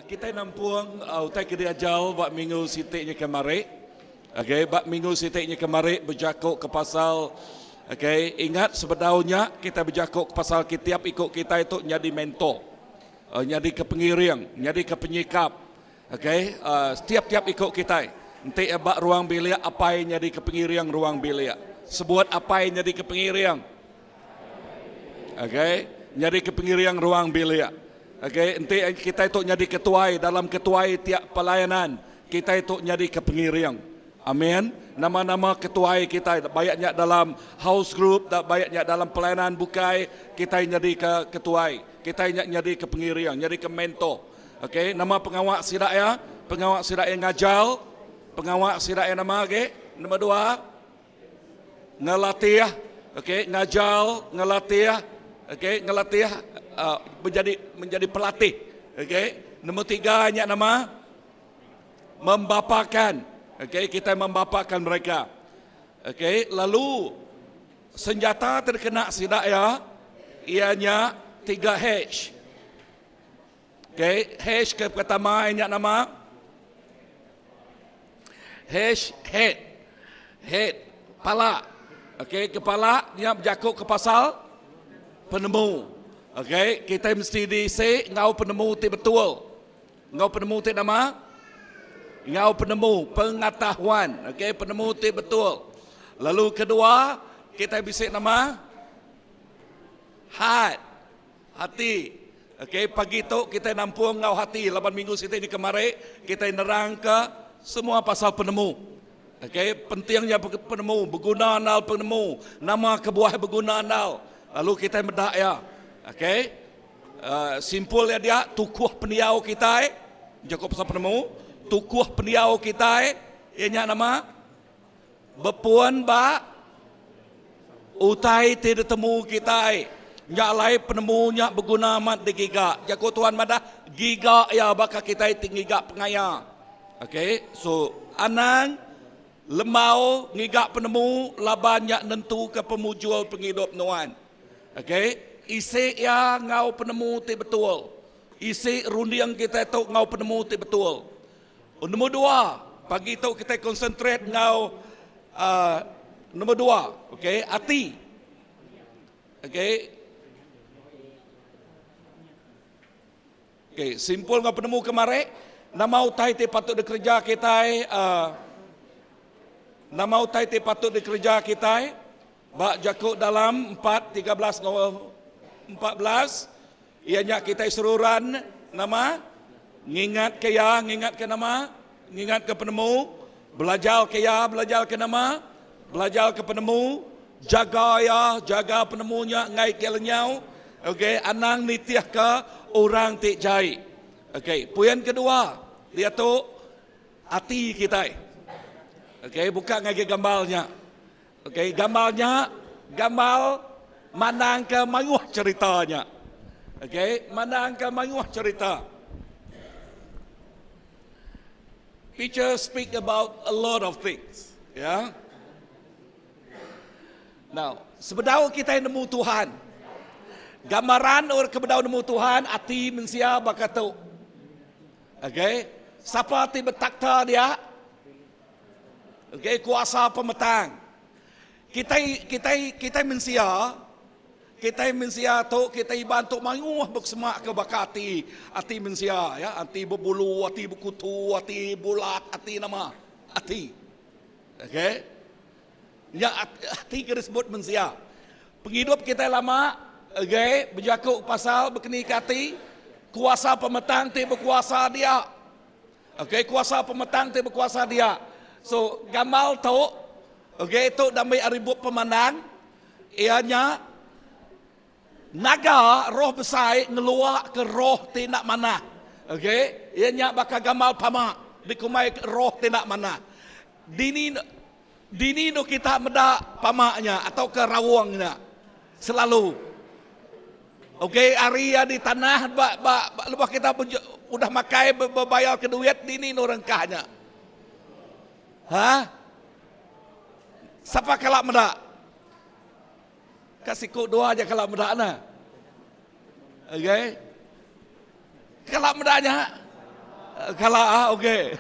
Kitai nampung utai ke diajar ba minggu siti nya kemari. Okay, ba minggu siti nya kemari bejaku ke pasal okay, ingat sebedau nya kitai bejaku ke pasal tiap iku kitai tu nyadi mentor, nyadi ke pengiring, nyadi ke penyikap. Okay, setiap-tiap iku kitai enti ba ruang bilik apai nyadi ke pengiring ruang bilik. Sebut apai nyadi ke pengiring. Okay, nyadi ke pengiring ruang bilik. Okay, enti kitai tu nyadi ketuai dalam ketuai tiap pelayanan, kitai tu nyadi ke pengiring. Amin. Nama-nama ketuai kitai baik nya dalam house group baik nya dalam pelayanan bukai, kitai nyadi ke ketuai. Kitai nya nyadi ke pengiring, nyadi ke mentor. Okey, nama pengawa sida iya? Pengawa sida iya ngajar, pengawa sida iya nama agi? Nombor dua, ngelatih, okey, ngajar, ngelatih, okey, ngelatih uh, menjadi menjadi pelatih. Okey, nombor tiga nya nama? Membapakan. Okey, kita membapakan mereka. Okey, lalu senjata terkena sida iya ianya 3H. Okay, H ke pertama nya nama H head. Head pala. Okay, kepala nya bejaku ke pasal penemu. Okay, kita mesti diisi enggau penemu ti betul. Enggau penemu ti nama? Enggau penemu pengetahuan. Okay, penemu ti betul. Lalu kedua, kita bisi nama heart. Hati. Okey, pagi tu kitai nampung enggau hati laban minggu siti ni kemari kitai nerangka semua pasal penemu. Okey, pentingnya penemu, beguna andal penemu, nama kebuah beguna andal. Lalu kitai meda iya. Okey. Uh, simpul iya dia tukuh pendiau kitai jaku pasal penemu, tukuh pendiau kitai iya nya nama Bepun ba utai ti ditemu kitai. Nya alai penemu nya beguna amat digiga. Jaku Tuhan madah, giga iya baka kitai ti ngiga pengaya. Okay, so anang lembau ngiga penemu laban nya nentuka pemujur pengidup nuan. Okay, isi iya enggau penemu ti betul. Isi runding kitai tu enggau penemu ti betul. Nombor dua, pagi tu kitai concentrate enggau uh, nombor dua, okey, ati. Okey. Okey, simpul enggau penemu kemari, nama utai ti patut dikereja kitai uh, nama utai ti patut dikereja kitai ba jaku dalam 4 13 enggau 14 Iya nya kitai seruran nama? Ngingatka iya, ngingatka nama? Ngingatka penemu. Belajarka iya, belajarka nama? Belajarka penemu. Jaga iya, jaga penemu nya enggai ke lenyau. Okey, anang nitihka orang ti jai. Okey, poin kedua diatu ati kitai. Okey, buka ngagai gambar nya. Okey, gambar nya gambar mandangka mayuh cherita nya. Okey, mandangka mayuh cherita. Picture speak about a lot of things. Ya. Yeah. Now, sebedau kitai nemu Tuhan, gambaran orang ke bedau nemu Tuhan, ati mensia baka tu. Okey, sapa ti betakhta dia? Okey, kuasa pemetang. Kitai kitai kitai mensia, kitai mensia tu kitai Iban tu mayuh bekesemak ke baka ati ati mensia ya, ati bebulu, ati bekutu, ati bulat, ati nama? Ati. Okey. Nya ati ke disebut mensia. Pengidup kitai lama okey bejaku pasal bekeni ke ati, kuasa pemetang ti bekuasa dia. Okey, kuasa pemetang ti bekuasa dia. So, gamal tu, okey, tu diambi ari bup Pemandang, iya nya naga roh besai ngeluaka roh ti enda manah. Okey, iya nya baka gamal pama dikumbai roh ti enda manah. Dini dini endo kita meda pama nya atauka raung nya selalu. Okey, ari iya di tanah ba ba lebuh kita udah makai bebayar ke duit dini nu rengkah nya. Ha? Sapa kala meda? Ka siku dua aja kala meda nah. Okey. Kala meda nya. Kala ah okey.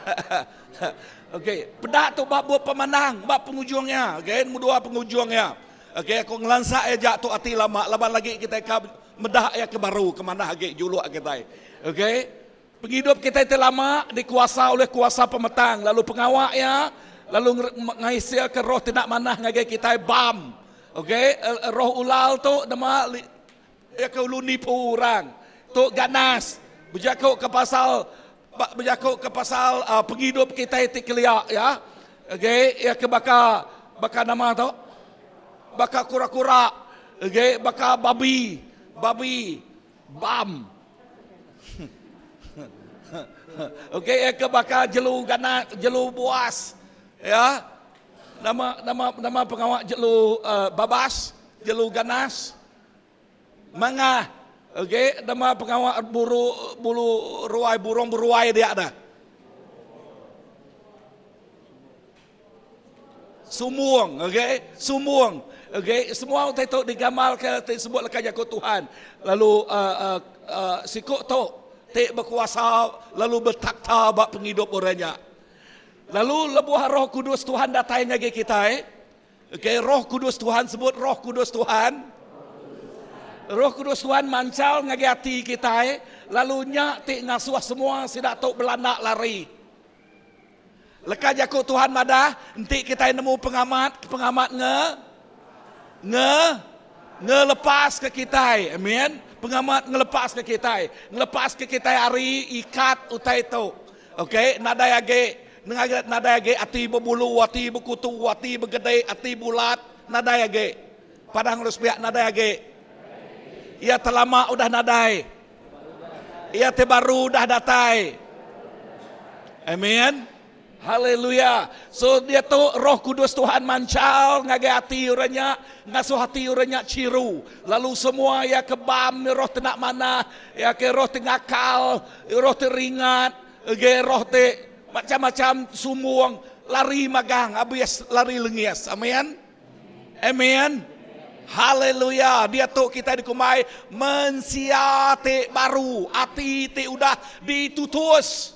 Okey, peda tu ba bup pemandang ba pengujung iya. Okey, nombor dua pengujung iya. Okey, aku ngelansa iya aja tu ati lama laban lagi kitai ka meda iya ke baru ke manah agi juluk kitai. Okey. Pengidup kitai ti lama dikuasa oleh kuasa pemetang lalu pengawa iya lalu ngasilka roh ti enda manah ngagai kitai bam. Okey, roh ulal tu nama iya ke ulu nipu orang. Tu ganas bejaku ke pasal bejaku ke pasal pengidup kitai ti kelia ya. Okey, iya ke baka baka nama tu? Baka kura-kura, okey, baka babi, babi Bam. Okey, ya ke baka jelu gana, jelu buas. Ya. Nama nama nama pengawa jelu uh, babas, jelu ganas. Mangah. Okey, nama pengawa buru bulu ruai burung beruai dia dah. Sumbung, okey? Sumbung. Okey, semua utai tu digamalka ti sebut leka jaku Tuhan. Lalu uh, uh, uh, siku tu ti bekuasa lalu betakhta ba pengidup orang nya. Lalu lebuh Roh Kudus Tuhan datai ngagai kitai, okey, Roh Kudus Tuhan sebut Roh Kudus Tuhan. Roh Kudus Tuhan manchal ngagai ati kitai, lalu nya ti ngasuh semua sida tu belanda lari. Leka jaku Tuhan madah, enti kitai nemu pengamat, pengamat nge nge ngelepaska kitai. Amen. Pengamat ngelepaska kitai. Ngelepaska kitai ari ikat utai tu. Okey, nadai agi nadai agi ati bebulu, ati bekutu, ati begede, ati bulat, nadai agi. Padah ngurus piak nadai agi. Iya telama udah nadai. Iya ti baru udah datai. Amen. Haleluya. So diatu Roh Kudus Tuhan manchal ngagai ati orang nya, ngasuh ati orang nya chiru. Lalu semua iya ke bam roh ti enda manah, iya ke roh ti ngakal, roh ti ringat, ge roh ti macam-macam sumbung, lari magang abis lari lengis. Amen. Amen. Haleluya. Diatu kitai dikumbai mensia ti baru, ati ti udah ditutus.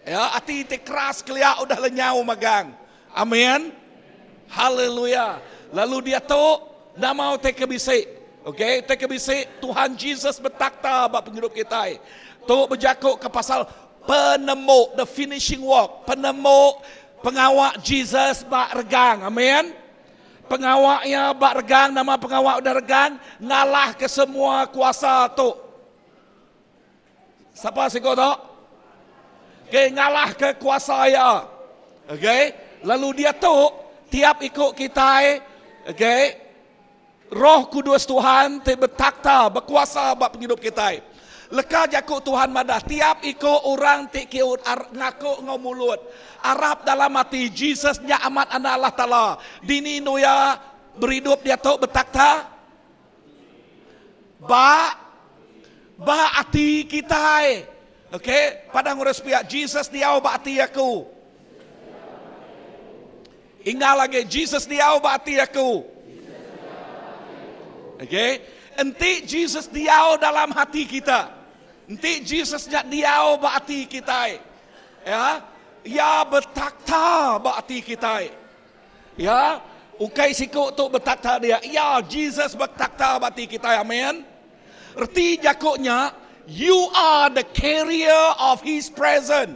Ya, ati ti keras kelia udah lenyau magang. Amen. Haleluya. Lalu diatu nama utai ke bisi. Okey, utai ke bisi Tuhan Jesus betakhta ba pengidup kitai. Tu bejaku ke pasal penemu, the finishing work, penemu Pengawa Jesus ba regang. Amen. Pengawa iya ba regang, nama pengawa udah regang? Ngalahka semua kuasa tu. Sapa siku tu? Okay, ngalahka kuasa iya. Okay. Lalu diatu, tiap iku kitai, okay, Roh Kudus Tuhan ti betakhta, bekuasa ba pengidup kitai. Leka jaku Tuhan madah, tiap iku orang ti kiut ngaku enggau mulut, arap dalam ati Jesus nya amat Anak Allah Taala, dini endu iya beridup diatu betakhta? Ba ba ati kitai. Okey, padah ngurus piak, Jesus diau ba ati aku. Ingal agi, Jesus diau ba ati aku. Okay. Enti Jesus diau dalam hati kita, enti Jesus nya diau ba ati kitai, ya, iya betakhta ba ati kitai. Ya, ukai siku tu betakhta dia. Ya, Jesus betakhta ba ati kitai. Amen. Reti jaku nya, you are the carrier of his presence.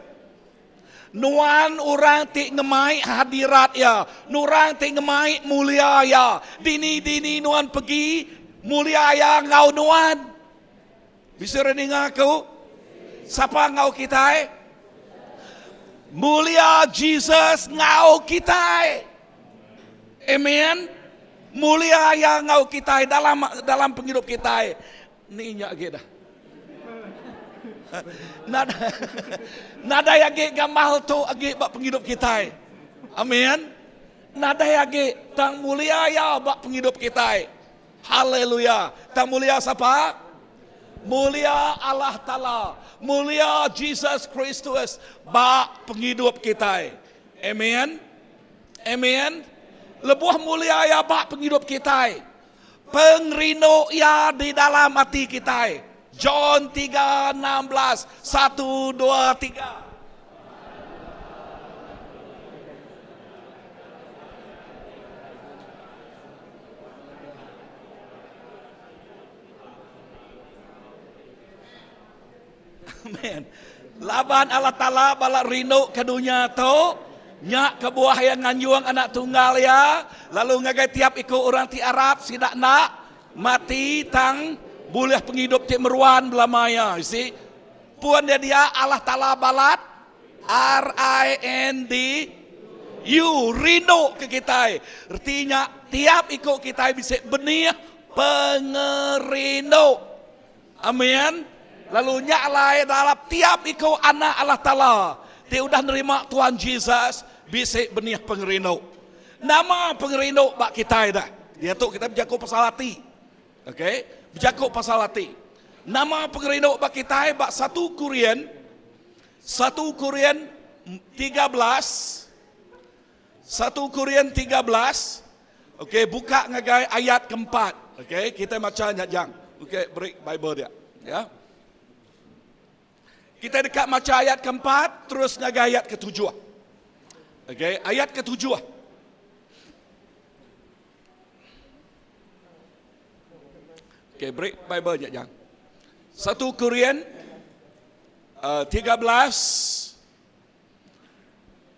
Nuan orang ti ngemai hadirat Iya, nurang ti ngemai mulia Iya. Dini-dini nuan pegi, mulia Iya enggau nuan. Bisi orang ninga aku? Sapa enggau kitai? Mulia Jesus enggau kitai. Amen. Mulia Iya enggau kitai dalam dalam pengidup kitai. Ni nya agi dah. Nadai, nadai agi gamal tu agi ba pengidup kitai. Amin. Nadai agi tang mulia iya ba pengidup kitai. Haleluya. Tang mulia sapa? Mulia Allah Taala. Mulia Jesus Kristus ba pengidup kitai. Amin. Amin. Lebuh mulia iya ba pengidup kitai, Pengerindu Iya di dalam ati kitai. John 3 16 1 2 3. Amen. Laban Allah Taala bala rindu ke dunya tu, nya kebuah iya nganjung anak tunggal iya, lalu ngagai tiap iku orang ti arap sida enda mati tang bulih pengidup ti meruan belama iya. You see? Pun dia dia Allah Taala balat R I N D U rindu ke kitai. Reti nya tiap iku kitai bisi benih pengerindu. Amin. Lalu nya alai dalam tiap iku anak Allah Taala ti udah nerima Tuhan Jesus bisi benih pengerindu. Nama pengerindu ba kitai dah? Diatu kitai bejaku pasal ati. Okey, bejaku pasal ati. Nama pengerindu ba kitai ba satu Korin satu Korin 13 1 Korin 13 Okey, buka ngagai ayat keempat. Okey, kita macha nya jang. Okey, beri Bible dia. Ya. Kita deka macha ayat keempat terus ngagai ayat ketujuh. Okey, ayat ketujuh. Okey, beri Bible nya jang. 1 Korin uh, 13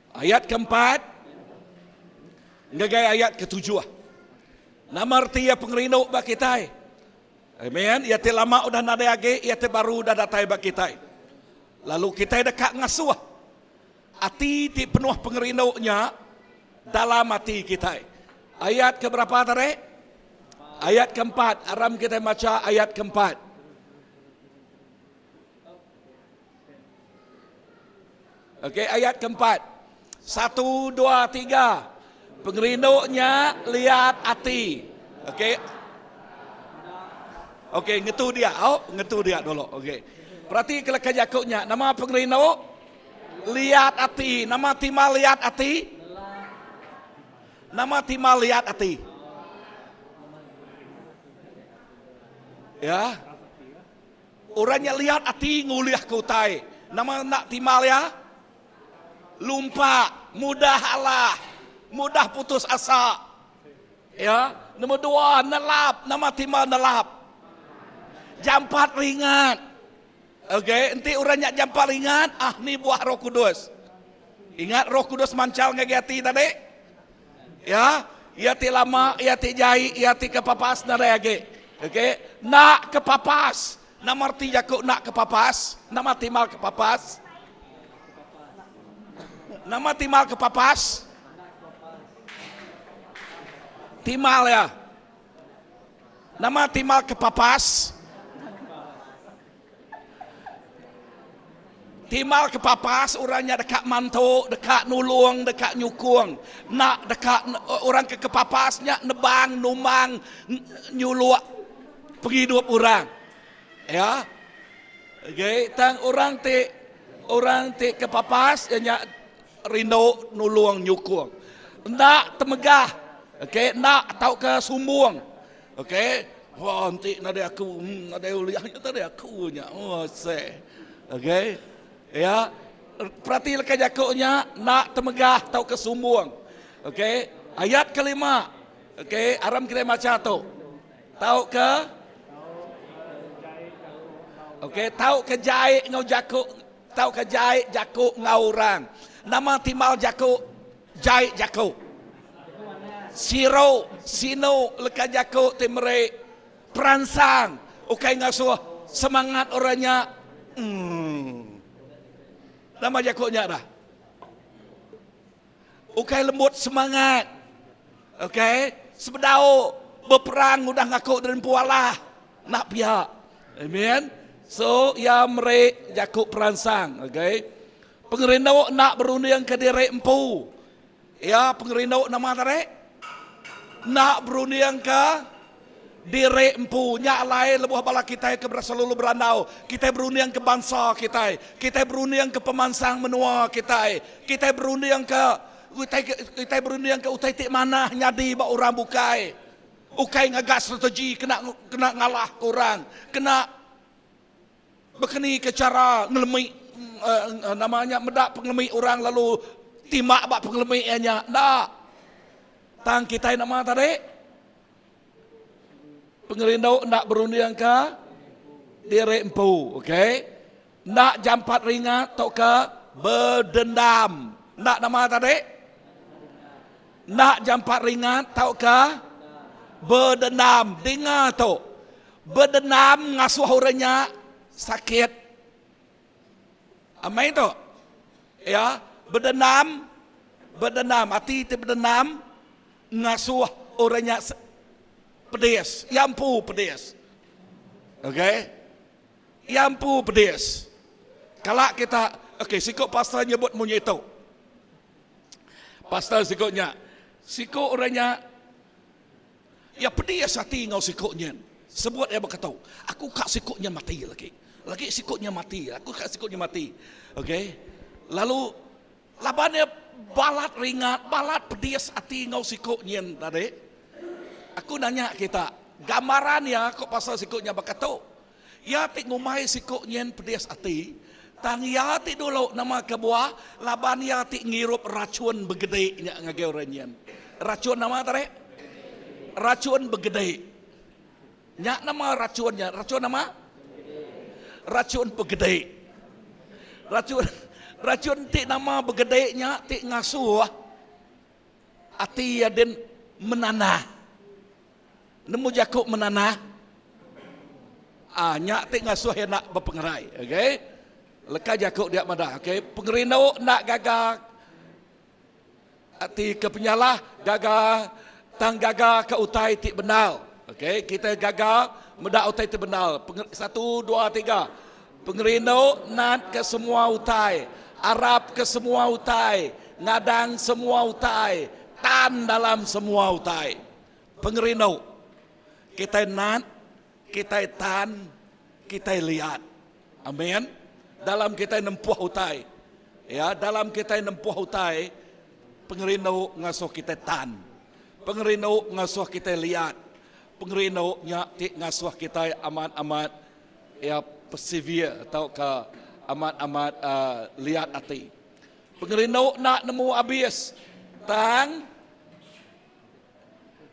Ayat keempat ngagai ayat ketujuh. Nama reti iya pengerindu ba kitai? Amen. Iya ti lama udah nadai agi, iya ti baru udah datai ba kitai. Lalu kitai deka ngasuh ati ti penuh pengerindu nya dalam ati kitai. Ayat ke berapa tadi? Ayat keempat. Aram kitai macha ayat keempat. Okey, ayat keempat. Satu, dua, tiga. Pengerindu nya liat ati. Okey. Okey, ngetu dia. Oh, ngetu dia dulu. Okey. Perhati ke leka jaku nya. Nama pengerindu? Liat ati. Nama timbal liat ati? Nama timbal liat ati? Ya. Orang nya liat ati ngulihka utai. Nama enda timbal iya? Lumpak, mudah alah, mudah putus asa. Ya, nombor dua, nelap. Nama timbal nelap? Jampat ringat. Okey, enti orang nya jampat ringat, ah ni buah Roh Kudus. Ingat Roh Kudus manchal ngagai ati tadi? Ya, iya ti lama, iya ti jai, iya ti kepapas nadai agi. Okey, enda kepapas. Nama reti jaku enda kepapas? Nama timbal kepapas? Nama timbal kepapas? Timbal ya. Nama timbal kepapas? Timbal kepapas orang nya deka mantu, deka nulung, deka nyukung. Enda deka orang ke kepapas nya nebang, numbang, nyuluk pengidup orang. Ya. Okey, tang orang ti orang ti kepapas iya nya rindu nulung nyukung. Enda temegah, okey, enda tauka sumbung. Okey. Wah enti nadai aku, hmm, nadai ulih nya tadi aku nya. Oh se. Okey. Ya. Perati leka jaku nya enda temegah tauka sumbung. Okey. Ayat kelima. Okey, aram kitai macha tu. Tauka Okey, tauka jai enggau jaku tauka jai jaku enggau orang. Nama timbal jaku Jai jaku. Siru, sinu leka jaku ti meri peransang ukai ngasuh semangat orang nya. Emm. Nama jaku nya dah. Ukai lembut semangat. Okey, sebedau beperang udah ngaku diri empu alah. Enda pia. Amen. So iya meri jaku peransang, okey. Pengerindu enda berundingka diri empu. Iya pengerindu nama tadi? Enda berundingka diri empu. Nya alai lebuh bala kitai ke selalu berandau, kitai berundingka bansa kitai, kitai berundingka pemansang menua kitai, kitai berundingka utai kitai berundingka utai ti manah nyadi ba orang bukai. Ukai ngaga strategi kena kena ngalahka orang, kena. Bekeni ke chara ngelemi nama nya meda pengelemi orang lalu timbak ba pengelemi iya nya. Enda. Tang kitai nama tadi? Pengerindu enda berundingka diri empu. Okey. Enda jampat ringat tauka bedendam. Enda nama tadi? Enda jampat ringat tauka bedendam. Dinga tu. Bedendam ngasuh orang nya sakit. Amai tu. Ya, bedendam, bedendam ati ti bedendam ngasuh orang nya pedis. Iya empu pedis. Okey. Iya empu pedis. Kala kita, okey, siku pastor nyebut munyi tu. Pastor siku nya, siku orang nya iya pedis ati enggau siku nyin. Sebut iya baka tu, aku ka siku nya mati lagi. Lagi siku nya mati, aku ka siku nya mati. Okey. Lalu laban iya balat ringat, balat pedis ati enggau siku nyin tadi. Aku nanya kita, gambaran iya ko pasal siku nya baka tu. Iya ti ngumbai siku nyin pedis ati, tang iya ti dulu nama kebuah laban iya ti ngirup rachun begedi nya ngagai orang nyin. Rachun nama tadi? Rachun begedi. Nya nama rachun nya? Rachun nama? Rachun begedi. Rachun rachun ti nama begedi nya ti ngasuh ati iya din menanah. Nemu jaku menanah? Ah nya ti ngasuh iya enda bepengerai. Okey. Leka jaku dia madah, okey, pengerindu enda gaga ati ke penyalah, gaga tang gaga ke utai ti bendar. Okey, kita gaga meda utai ti bendar. Satu, dua, tiga. Pengerindu nat ke semua utai, arap ke semua utai, ngadang semua utai, tan dalam semua utai. Pengerindu. Kitai nat, kitai tan, kitai liat. Amin. Dalam kitai nempuh utai. Ya, dalam kitai nempuh utai, pengerindu ngasuh kitai tan. Pengerindu ngasuh kitai liat. Pengerindu nya ti ngasuh kitai amat-amat ya persevere tauka amat-amat uh, liat ati. Pengerindu enda nemu abis. Tang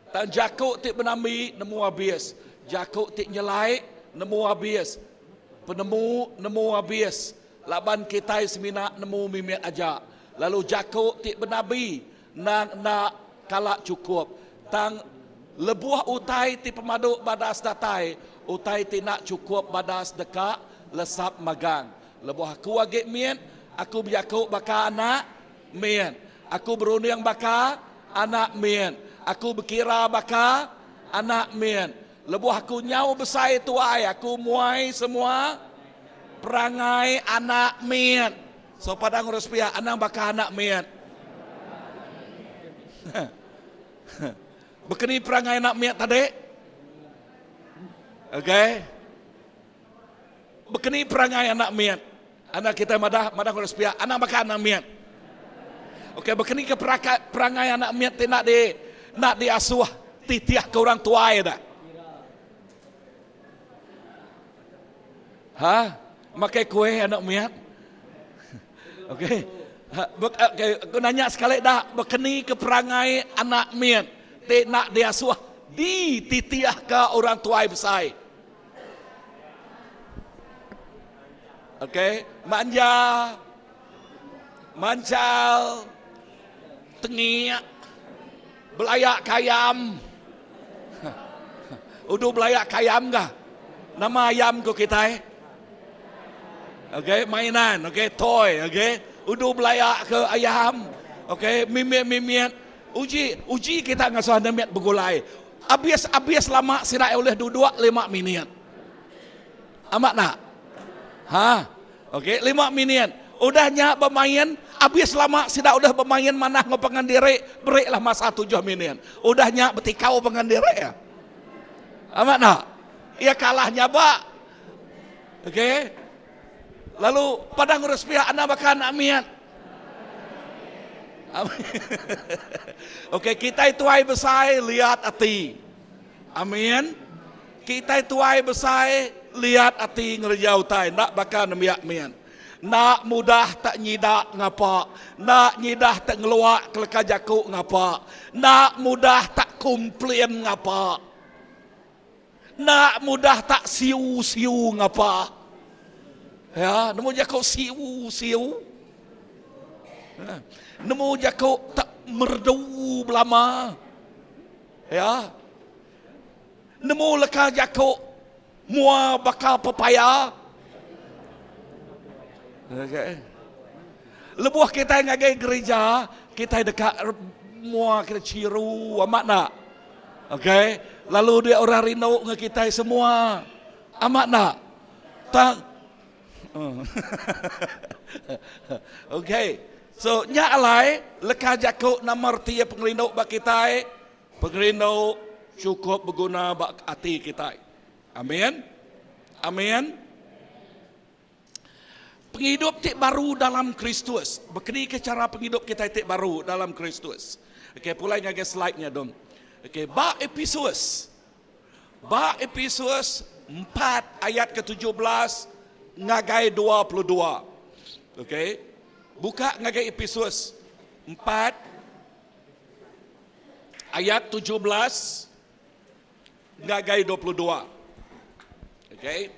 Tang jaku ti benambi nemu abis, jaku ti nyelai nemu abis, penemu nemu abis laban kitai semina nemu mimit aja. Lalu jaku ti benabi endang enda kala chukup. Tang lebuh utai ti pemadu badas datai, utai ti enda chukup badas deka lesap magang. Lebuh aku agi mit, aku bejaku baka anak mit. Aku berunding baka anak mit. Aku bekira baka anak mit. Lebuh aku nyau besai tuai, aku muai semua perangai anak mit. So padang urus pia, anang baka anak mit. Bekeni perangai anak mit tadi? Okay. Bekeni perangai anak mit. Anak kita madah, madah ngurus pia, anak baka anak mit. Okey, bekeni ke perangai anak mit ti nak di nak diasuh titih ke orang tuai dah. Ha? Makai kuih anak mit. Okey. Ha, okay, aku nanya sekali dah, bekeni ke perangai anak mit ti nak diasuh dititih ke orang tuai besai. Okey, manja, mancal, tengik, belayak kayam. Udu belayak kayam kah? Nama ayam ko kitai? Okey, mainan, okey, toy, okey. Udu belayak ke ayam. Okey, mimit-mimit. Uji, uji kita ngasuh nemit begulai. Abis-abis lama sida ulih duduk lima minit. Amat nak? Ha? Okey, lima minit. Udah nya bemain, abis lama sida udah bemain manah enggau pangan diri, berilah masa tujuh minit. Udah nya betikau pangan diri ya. Amat nak? Iya kalah nyabak. Okey. Lalu padang urus pihak anda baka anak miat. Okey, kitai tuai besai liat ati. Amin. Kitai tuai besai. Liat ati ngereja utai enda baka nembiak mit. Enda mudah tak nyida ngapa. Enda nyidah tak ngeluak ke leka jaku ngapa. Enda mudah tak komplain ngapa. Enda mudah tak siu-siu ngapa. Ya, nemu jaku siu-siu. Ha, nemu jaku tak merdu belama. Ya. Nemu leka jaku mua baka pepaya. Okay. Lebuh kita ngagai gereja, kita deka mua kita chiru amat nak. Okay. Lalu dia orang rindu dengan kita semua. Amat nak. Tak. Okay. So nya alai leka jaku nama reti pengerindu ba kitai. Pengerindu chukup beguna ba ati kitai. Amin. Amin. Pengidup ti baru dalam Kristus. Bekeni ke chara pengidup kitai ti baru dalam Kristus. Okey, pulai ngagai slide nya dong. Okey, ba Epesus. Ba Epesus 4 ayat ke-17 ngagai 22. Okey. Buka ngagai Epesus 4 ayat 17 ngagai 22. Okey.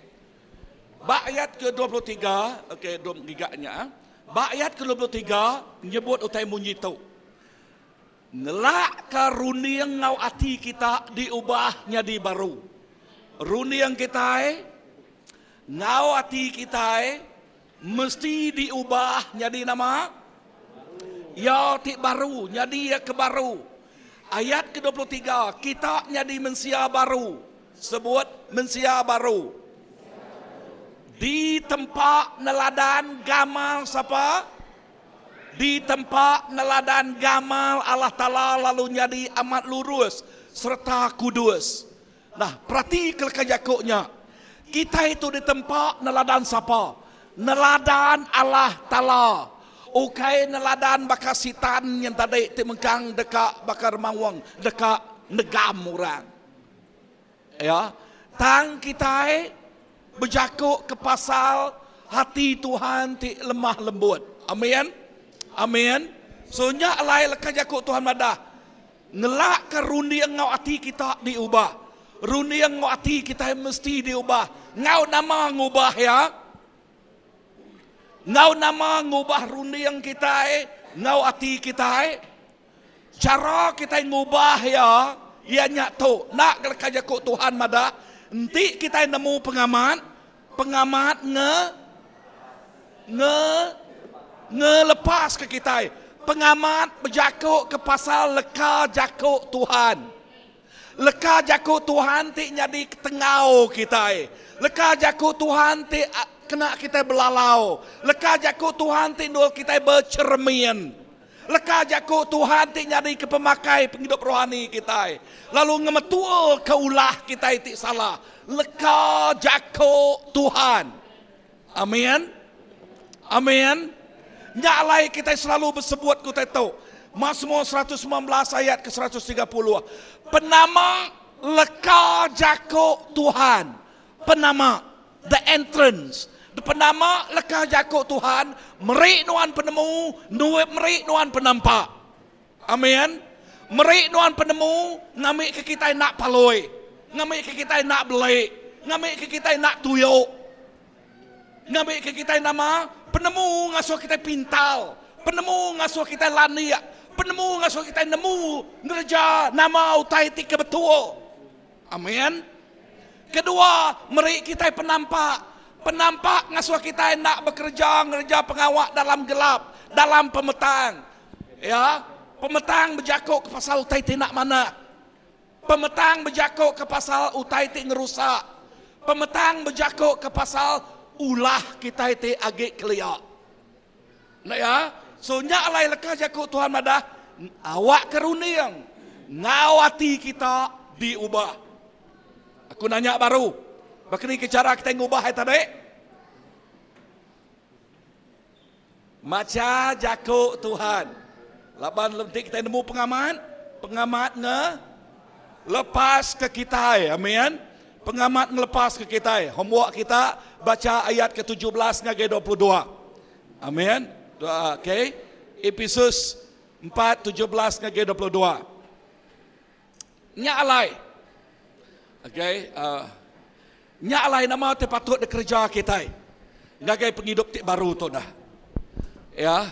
Ba ayat ke-23, okey dom giga nya. Ba ayat ke-23 nyebut utai munyi tu. Ngelakka runding enggau ati kita diubah nyadi baru. Runding kitai enggau ati kitai Mesti diubah nyadi nama? Iya ti baru, nyadi iya ke baru. Ayat ke 23, kita nyadi mensia baru. Sebut, mensia baru. Ditempa neladan gamal sapa? Ditempa neladan gamal Allah Taala lalu nyadi amat lurus sereta kudus. Nah, perati ke leka jaku nya. Kitai tu ditempa neladan sapa? Neladan Allah Taala. Ukai neladan baka Sitan nyen tadi ti mengkang deka baka remaung deka negam orang. Ya. Tang kitai bejaku ke pasal hati Tuhan ti lemah lembut. Amin. Amin. So nya alai leka jaku Tuhan madah. Ngelakka runding enggau ati kita diubah. Runding enggau ati kitai mesti diubah. Enggau nama ngubah iya? Enggau nama ngubah runding kitai enggau ati kitai? Chara kitai ngubah iya, iya nya tu, enda ke leka jaku Tuhan madah, enti kitai nemu pengamat, pengamat nge nge ngelepaska kitai. Pengamat bejaku ke pasal leka jaku Tuhan. Leka jaku Tuhan ti nyadi ketengau kitai. Leka jaku Tuhan ti kena kitai belalau. Leka jaku Tuhan ti endur kitai becheremin. Leka jaku Tuhan ti nyadika pemakai pengidup rohani kitai, lalu ngemetulka ulah kitai ti salah. Leka jaku Tuhan. Amin. Amin. Nya alai kitai selalu besebut ke utai tu. Mazmur 119 ayat ke 130. Penama leka jaku Tuhan. Penama, the entrance. The penama leka jaku Tuhan meri nuan penemu, meri nuan penampak. Amin. Meri nuan penemu ngambika kitai enda palui, ngambika kitai enda beli, ngambika kitai enda tuyuk. Ngambika kitai nama? Penemu ngasuh kitai pintar, penemu ngasuh kitai landik, penemu ngasuh kitai nemu ngereja nama utai ti ke betul. Amin. Kedua, meri kitai penampak. Penampak ngasuh kitai enda bekereja ngereja pengawa dalam gelap, dalam pemetang. Ya, pemetang bejaku ke pasal utai ti enda manah. Pemetang bejaku ke pasal utai ti ngerusak. Pemetang bejaku ke pasal ulah kitai ti agi kelia. Enda ya? So nya alai leka jaku Tuhan madah, awakka runding enggau ati kita diubah. Aku nanya baru, baka ni ke chara kitai ngubah ai tadi? Macha jaku Tuhan. Laban enti kitai nemu pengamat, pengamat nge lepas ke kitai. Amin. Pengamat ngelepas ke kitai. Homework kita bacha ayat ke 17 ngagai 22. Amin. Okay. Epesus 4 17 ngagai 22. Nya alai. Okay. Uh, nya alai nama ti patut dikereja kitai ngagai pengidup ti baru tu dah. Ya.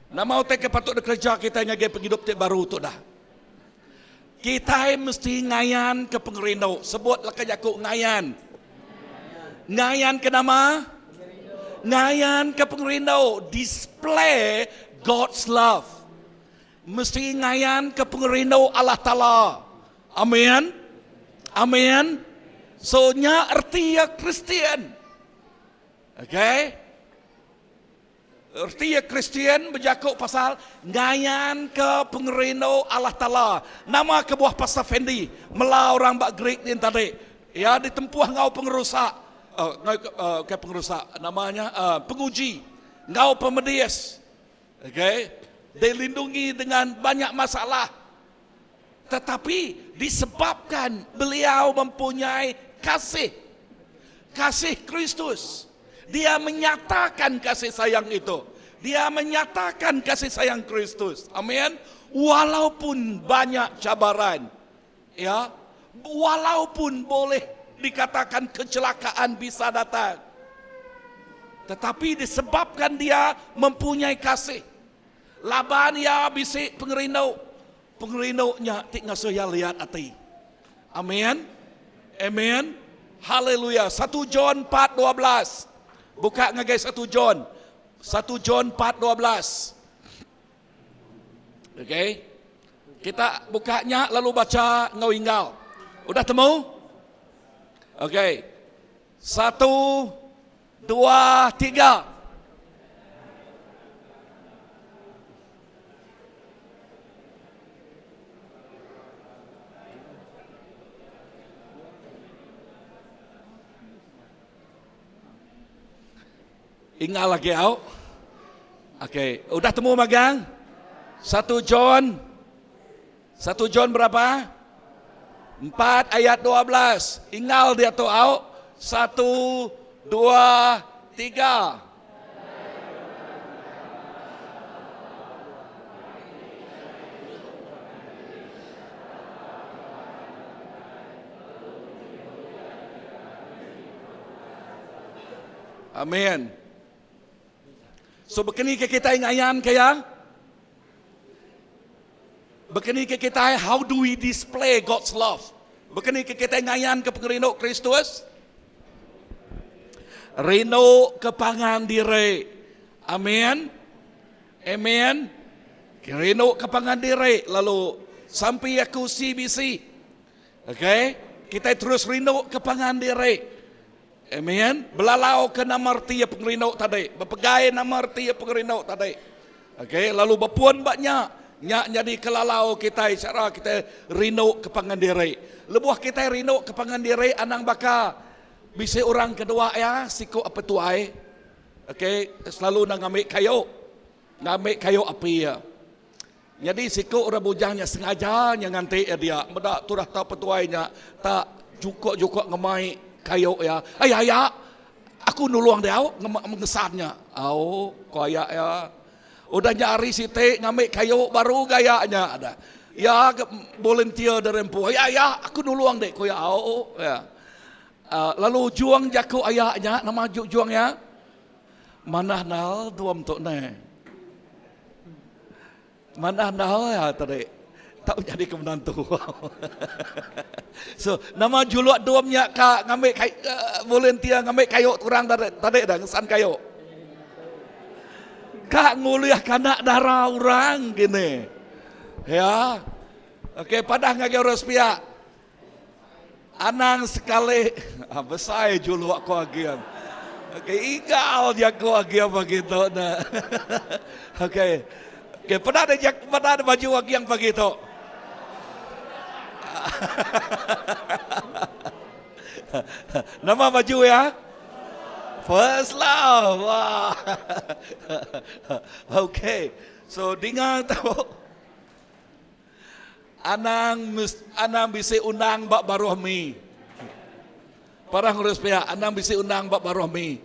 Nama utai ke patut dikereja kitai ngagai pengidup ti baru tu dah. Kitai mesti ngayan ke pengerindu. Sebut leka jaku ngayan. Ngayan ke nama? Ngayan ke pengerindu. Display God's love. Mesti ngayan ke pengerindu Allah Taala. Amin. Amin. So nya erti ya Kristian. Okay. Reti iya Kristian bejaku pasal ngayanka pengerindu Allah Taala. Nama kebuah Pastor Fendi mela orang ba Greek din tadi? Iya ditempuh enggau pengerusak, ukai pengerusak, nama nya penguji enggau pemedis. Okay, dilindungi dengan banyak masalah. Tetapi disebabkan beliau mempunyai kasih, kasih Kristus, dia menyatakan kasih sayang itu. Dia menyatakan kasih sayang Kristus. Amin. Walaupun banyak cabaran, ya, walaupun boleh dikatakan kecelakaan bisa datang, tetapi disebabkan dia mempunyai kasih, laban iya bisi pengerindu, Pengerindu nya ti ngasuh iya liat ati. Amin. Amen. Haleluya. Satu John 4:12. Buka ngagai satu John. Satu John 4:12. Okey. Kita buka nya lalu baca enggau ingau. Udah temu? Okey. Satu, dua, tiga. Ingat lagi au. Okey, udah temu magang? Satu John. Satu John berapa? Empat ayat 12. Ingal dia tu au. Satu, dua, tiga. Amin. So bekeni ke kitai ngayan ke ya? Bekeni ke kitai how do we display God's love? Bekeni ke kitai ngayan ke pengerindu Kristus? Rindu ke pangan diri. Amin. Amen. Rindu ke pangan diri lalu sampi aku CBC. Okay. Kita terus rindu ke pangan diri. Amen. Belalau ke nama reti ya pengerindu tadi. Bepegai nama reti ya pengerindu tadi. Okay. Lalu bepun ba nya. Nya nyadi kelalau kitai chara kitai rindu ke pangan diri. Lebuh kitai rindu ke pangan diri anang baka Bisi orang kedua iya siku apai tuai okay selalu enda ngambi kayu ngambi kayu api iya. Nyadi siku orang bujang nya sengaja nya nganti iya dia meda tudah tau petuai nya tak jukok-jukok ngemai kayu iya. Ai aya aku nulung diau ngesan nya. Au ko aya iya. Udah nya hari siti ngambi kayu baru ga aya nya dah. Iya ga volunteer diri empu. Ai aya aku nulung dik ku iya. Au iya. Lalu juang jaku aya nya nama juang iya manah nal dom tu neh. Manah nal iya tadi tau nyadi ke menantu. So nama juluk dom nya ka ngambi kai volunteer ngambi kayu orang tadi tadi dah ngesan kayu. Ka ngulih kanak dara orang kini. Ya. Okey padah ngagai orang sepiak. Anang sekali besai juluk ko aging. Okey igal jaku aging pagi tu ne. Okey. Okey peda deh jak peda deh baju aging pagi tu. Nama baju ya? First love. Wah. Okey. So dinga tu. Anang anang bisi undang ba baruh mi. Parah ngurus pia anang bisi undang ba baruh mi.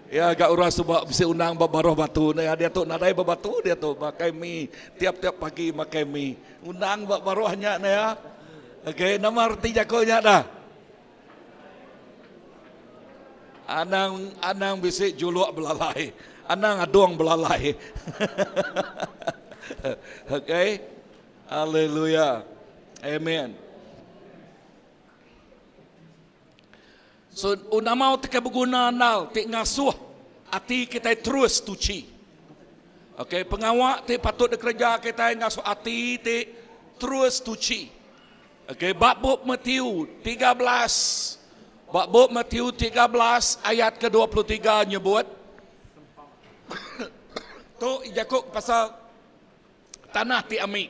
Ya ga orang suba bisi undang ba baruh batu ne diatu nadai ba batu diatu makai mi tiap-tiap pagi makai mi. Undang ba baruh nya ne ya. Okey nama reti jaku nya dah? Anang anang bisi juluk belalai. Anang adung belalai. Okey. Haleluya. Amen. So nama ti ke beguna andal ti ngasuh ati kitai terus tuchi. Okey, pengawa ti patut dikereja kitai ngasuh ati ti terus tuchi. Okey, ba bup Matthew 13 ba bup Matthew 13 ayat ke 23 nyebut tu jaku pasal Tanah ti ami.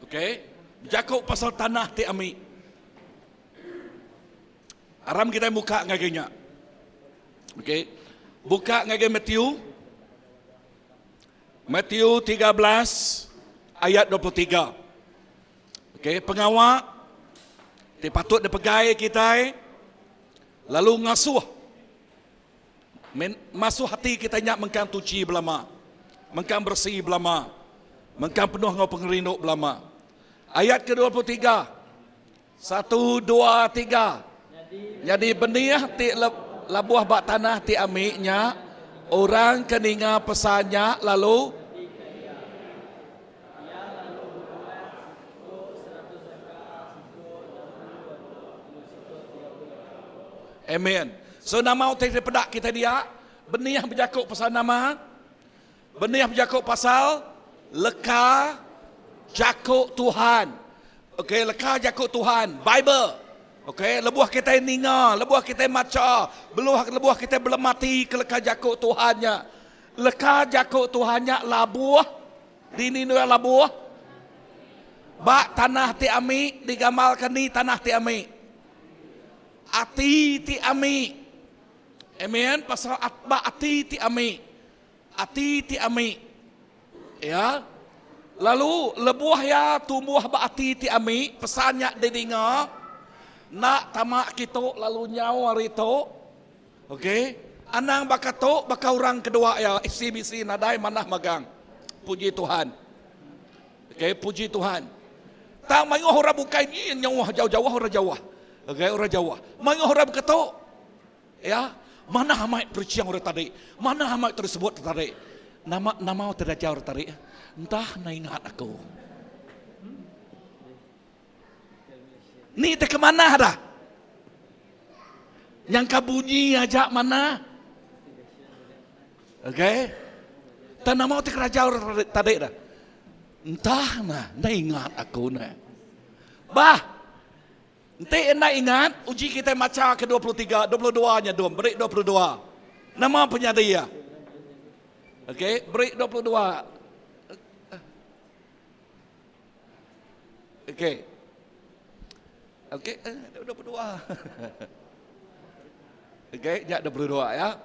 Okey. Bejaku pasal tanah ti ami. Aram kitai muka ngagai nya. Okey. Buka ngagai Matthew. Matthew 13 ayat 23. Okey, pengawa ti patut dipegai kitai lalu ngasuh Masuh ati kitai nya mengkang tuchi belama, mengkang beresi belama, mengkang penuh enggau pengerindu belama. Ayat ke-23. Satu, dua, tiga. Nyadi benih ti labuh ba tanah ti ami nya, orang ke ninga pesan nya lalu. Amen. So nama utai ti peda kita dia, benih bejaku pasal nama? Benih bejaku pasal leka jaku Tuhan. Okey, leka jaku Tuhan, Bible. Okey, lebuh kita ninga, lebuh kita macha, lebuh lebuh kita belemati ke leka jaku Tuhan nya. Leka jaku Tuhan nya labuh Dini endur labuh? Ba tanah ti ami digambarka ni tanah ti ami? Ati ti ami. Amen. Pasal ba ati ti ami. Ati ti ami. Ya. Lalu lebuh iya tumbuh ba ati ti ami, pesan nya didinga, enda tama kitu lalu nyau ari tu. Ok. Anang baka tu baka orang kedua iya SCBC nadai manah magang. Puji Tuhan. Ok puji Tuhan. Tang mayuh orang bukai ni nyauh jauh-jauh orang jauh. Ok orang jauh. Mayuh orang baka tu. Ya. Manah amai preaching orang tadi. Manah amai tersebut tadi. Nama nama terajar orang tadi. Entah na ingat aku. Ni te ke manah dah. Nyangka bunyi aja manah. Okey. Tak nama te keraja orang tadi dah. Entah nah, enda ingat aku nah. Bah. Enti enda ingat, uji kita macha ke 23, 22 nya dum, beri 22. Nama penyadi iya? Okey, beri 22. Okey. Okey, eh, 22. Okey, nya 22 ya.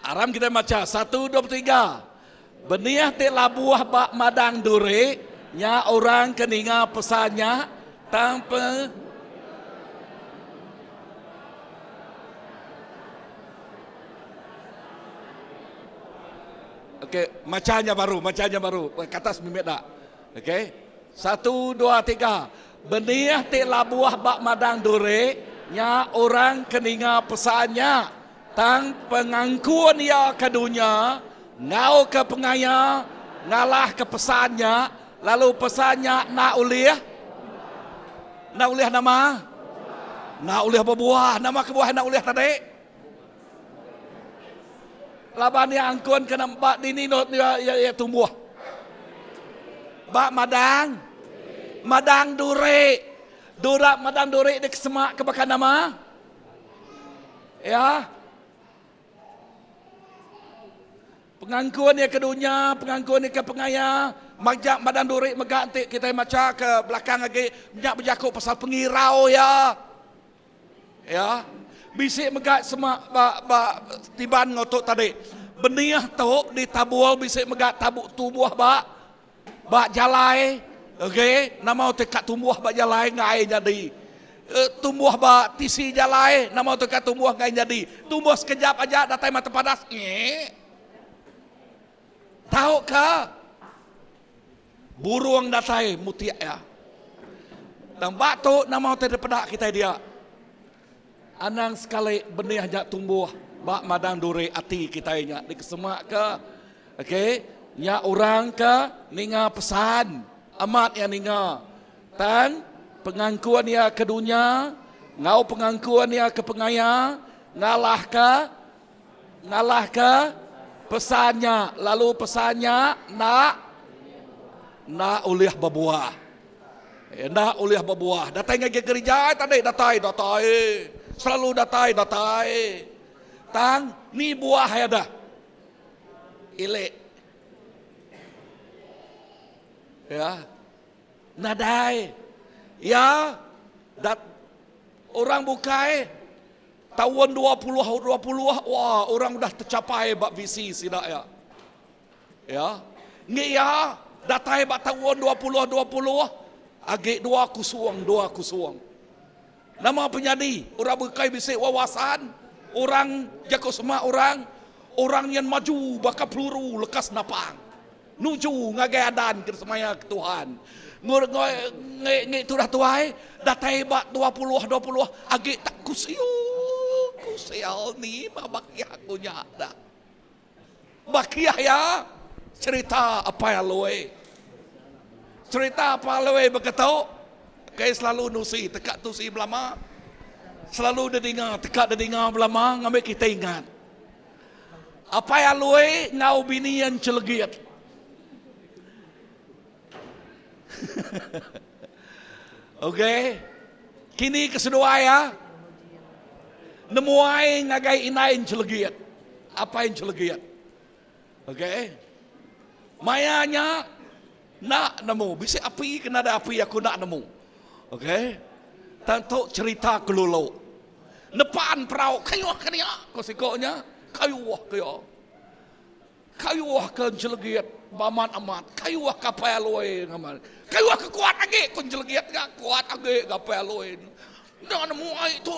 Aram kita maca 1 23. Benih ti labuh ba madang duri nya orang ke ninga pesan nya tang pe Okey, maca nya baru, maca nya baru. Ke atas mimit dak. Okey. Satu, dua, tiga. Benih ti labuh ba madang duri nya orang ke ninga pesan nya. Tang pengangkun iya ke dunya enggau ke pengaya ngalahka pesan nya lalu pesan nya enda ulih enda ulih nama? Enda ulih bebuah. Nama kebuah enda ulih tadi? Laban iya angkun kena ba dini no iya iya, iya tumbuh. Ba madang madang duri. Dura madang duri di kesemak ke baka nama? Ya. Pengangkun iya ke dunya, pengangkun iya ke pengaya, majak madang duri mega enti kitai macha ke belakang agi nya bejaku pasal pengirau iya. Ya. Bisi mega sema ba ba tiban enggau tu tadi. Benih tu ditabul bisi mega tabu tubuh ba ba jalai. Okey, nama utai ka tumbuh ba jalai enggai nyadi. Tumbuh ba tisi jalai, nama utai ka tumbuh enggai nyadi. Tumbuh sekejap aja datai mata padas, ngek. Tauka burung datai mutik iya. Tang ba tu nama utai dipeda kitai dia. Anang sekali benih nya tumbuh ba madang duri ati kitai nya dikesemaka. Okey, nya orang ke ninga pesan, amat iya ninga. Tang pengangkun iya ke dunya enggau pengangkun iya ke pengaya ngalahka ngalahka pesan nya lalu pesan nya enda enda ulih bebuah. Enda ulih bebuah. Datai ngagai gerija tadi datai datai selalu datai datai. Tang ni buah iya dah. Ilik. Ya. Nadai. Ya dat orang bukai taun 20 20 wah orang udah tercapai ba visi sida ya. Ya. Ngi iya datai ba taun 20 20 agi dua kusung dua kusung. Nama penyadi orang bukai bisi wawasan, orang jaku sema orang, orang nyen maju baka peluru lekas napang nuju ngagai adan ke semaya ke Tuhan. Ngur ngi ngi tudah tuai datai ba 20 20 agi tak kusiu kusial ni ma baki aku nya dah. Bakih iya cerita Apai Aloi. Cerita Apai Aloi beketu kai selalu nusi teka tusi belama. Selalu dedinga teka dedinga belama ngambi kita ingat. Apai Aloi enggau bini iya Enchelegit. Okey. Kini ke seduai iya nemuai ngagai indai Enchelegit. Apai Enchelegit. Okey. Maya nya enda nemu bisi api ke nadai api aku enda nemu. Okey. Tang tu cerita kelulu. Nepan perau kayuh ke nya ko siko nya kayuh ke iya. Kayuh ke Enchelegit bamat amat, kayuh ke Apai Aloi ngamat. Kayuh ke kuat agi ku Enchelegit ga, kuat agi ga Apai Aloi. Enda nemu ai tu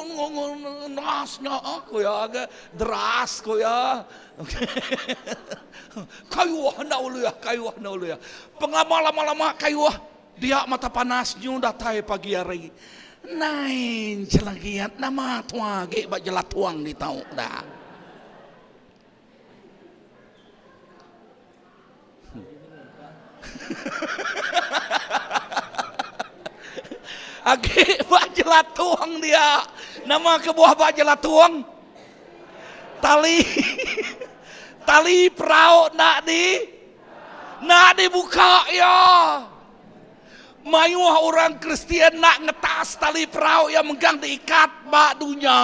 neras nya ku iya ga, deras ku iya. Kayuh enda ulih, kayuh enda ulih. Pengelama lama-lama kayuh dia mata panas nyu datai pagi hari. Nai Enchelegit nama tua agi ba jelatung ditu dah. Agi ba jelatung dia. Nama kebuah ba jelatung? Tali tali perau enda di enda dibuka iya. Mayuh orang Kristian enda ngetas tali perau iya mengkang diikat ba dunya.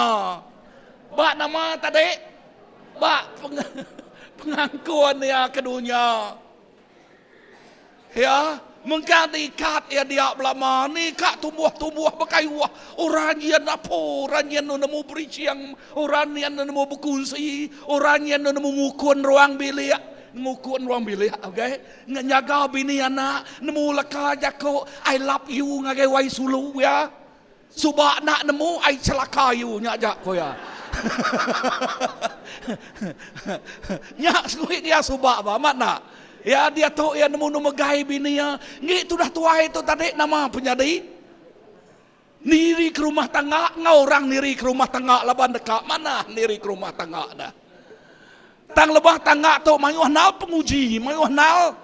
Ba nama tadi? Ba pengangkun iya ke dunya. Iya mengkang diikat iya dia belama ni ka tumbuh-tumbuh bekayuh orang nyin apo orang nyin nemu beriching orang nyin nemu bekunsi orang nyin nemu ngukun ruang bilik ngukun ruang bilik okay nyaga bini anak nemu leka jaku I love you ngagai wai sulu iya. Suba enda nemu ai celaka you nya aja ku iya. Nya sengui dia suba ba amat enda. Iya diatu iya nemu nu megai bini iya. Ngi tudah tuai tu tadi nama penyadi? Niri ke rumah tangga enggau orang niri ke rumah tangga laban deka manah niri ke rumah tangga dah. Tang lebah tangga tu mayuh nal penguji, mayuh nal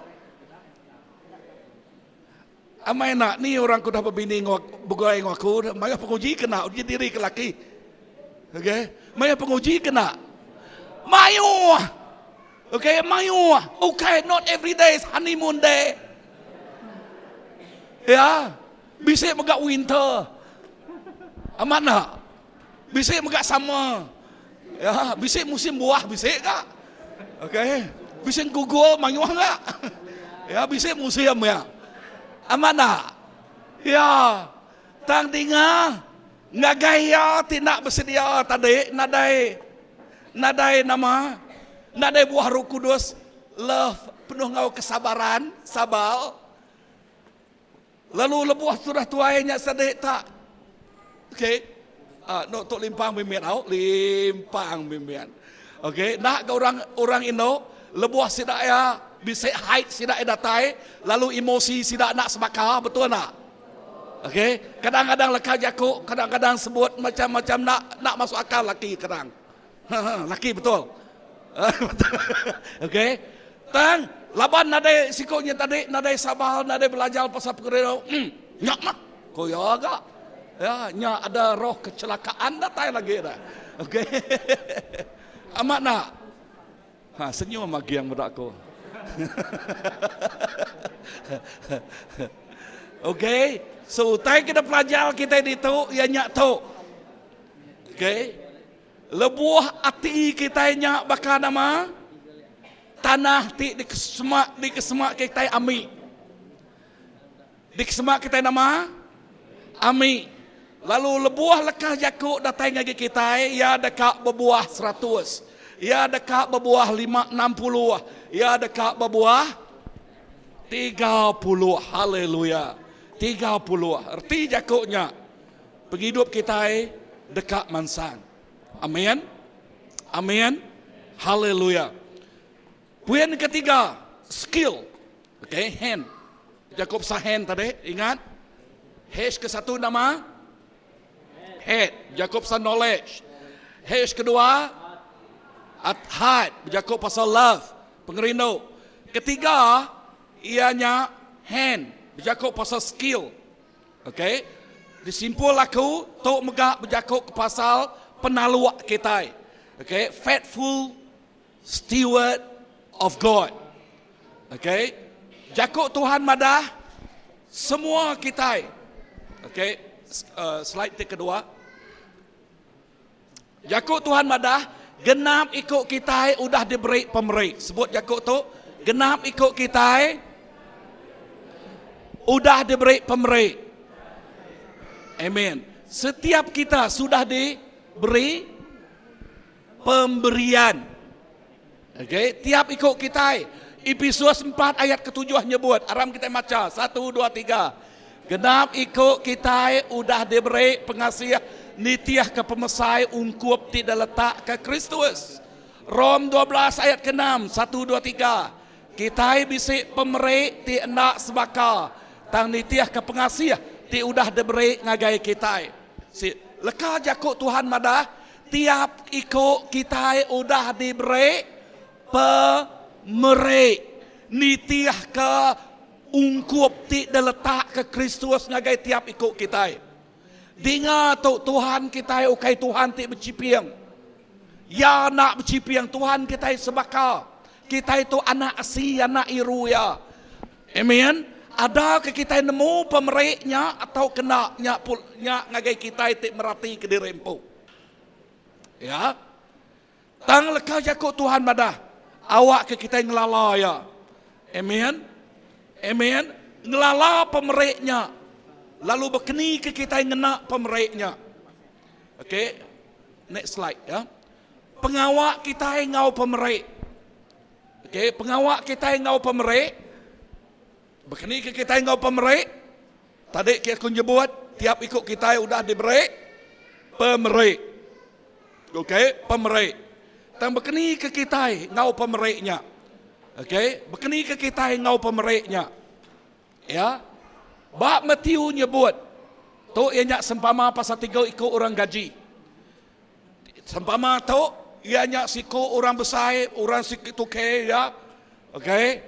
Amai enda ni orang ke udah bebini enggau begulai enggau aku mayuh penguji kena uji diri ke laki. Okey, mayuh penguji kena. Mayuh. Okey, mayuh. Ukai not every day is honeymoon day. Ya. Bisi mega winter. Amat enda? Bisi mega summer. Ya, bisi musim buah bisi ga. Okey. Bisi gugur mayuh ga. Ya, bisi musim ya. Amat enda? Ya. Tang dinga ngagai iya ti enda besedia tadi nadai nadai nama nadai buah roh kudus love penuh enggau kesabaran sabal. Lalu lebuh sudah tuai nya sadi tak. Okey. Uh, no tu limpang mimit au, limpang mimit. Okey, nak ke orang orang Indo lebuh sida ya bisi height sida ya datai lalu emosi sida nak sebaka betul nak? Okey, kadang-kadang leka jaku, kadang-kadang sebut macam-macam nak nak masuk akal laki kadang. Ha, ha, laki betul. Okey. Tang laban nadai siko nya tadi nadai sabar nadai belajar pasal perkara hmm, nyak mah. Ko ya agak. Ya, nya ada roh kecelakaan datai lagi dah. Okey. Amat nak. Ha, senyum agi yang meda aku. Okey, so utai kita pelajar kita ditu iya nya tu. Okey. Lebuh ati kitai nya baka nama? Tanah ti dikesemak dikesemak kitai ami. Dikesemak kitai nama? Ami. Lalu lebuh leka jaku datai ngagai kitai, iya deka bebuah seratus. Iya deka bebuah lima 60. Iya deka bebuah 30. Haleluya. 30. Reti jaku nya, pengidup kitai deka mansang. Amin. Amin. Haleluya. Poin ketiga, skill. Okay, hand. Jakob sa hand tadi, ingat? H ke satu nama? Head. Jakob sa knowledge. H kedua, at heart. Jakob pasal love, pengerindu. Ketiga, ianya hand. Jakob pasal skill. Okay. Disimpul aku, tu mega bejaku ke pasal penaluk kitai. Okay, faithful steward of God. Okay. Jaku Tuhan madah semua kitai. Okay, uh, slide ti kedua. Jaku Tuhan madah genap iku kitai udah diberi pemeri. Sebut jaku tu, genap iku kitai udah diberi pemeri. Amen. Setiap kita sudah diberi pemberian. Okey, tiap iku kitai. Episus 4 ayat ketujuh nyebut, aram kitai macha, satu, dua, tiga. Genap iku kitai udah diberi pengasih nitihka pemesai ungkup ti diletakka Kristus. Rom 12 ayat keenam, satu, dua, tiga. Kitai bisi pemeri ti enda sebaka tang nitihka pengasih ti udah diberi ngagai kitai. Si leka jaku Tuhan madah, Tiap iku kitai udah diberi pemeri nitihka ungkup ti diletakka Kristus ngagai tiap iku kitai. Dinga tu, Tuhan kitai ukai Tuhan ti bechiping. Iya enda bechiping, Tuhan kitai sebaka. Kitai tu anak asi, anak iru Iya. Amen. Ada ke kitai nemu pemeri nya atau kena nya nya ngagai kitai ti merati kediri empu. Ya. Tang leka jaku Tuhan madah awak ke kitai ngelala iya. Amen. Amen. Ngelala pemeri nya lalu bekeni ke kitai ngena pemeri nya. Okey. Next slide ya. Pengawa kitai enggau pemeri. Okey, pengawa kitai enggau pemeri. Baka ni ke kitai enggau pemeri? Tadi ke aku nyebut, tiap iku kitai udah diberi pemeri. Okey, pemeri. Tang baka ni ke kitai enggau pemeri nya? Okey, baka ni ke kitai enggau pemeri nya? Ya. Ba Matthew nyebut, tu iya nya sempama pasal tiga iku orang gaji. Sempama tu iya nya siku orang besai, orang siku tukey iya. Okey.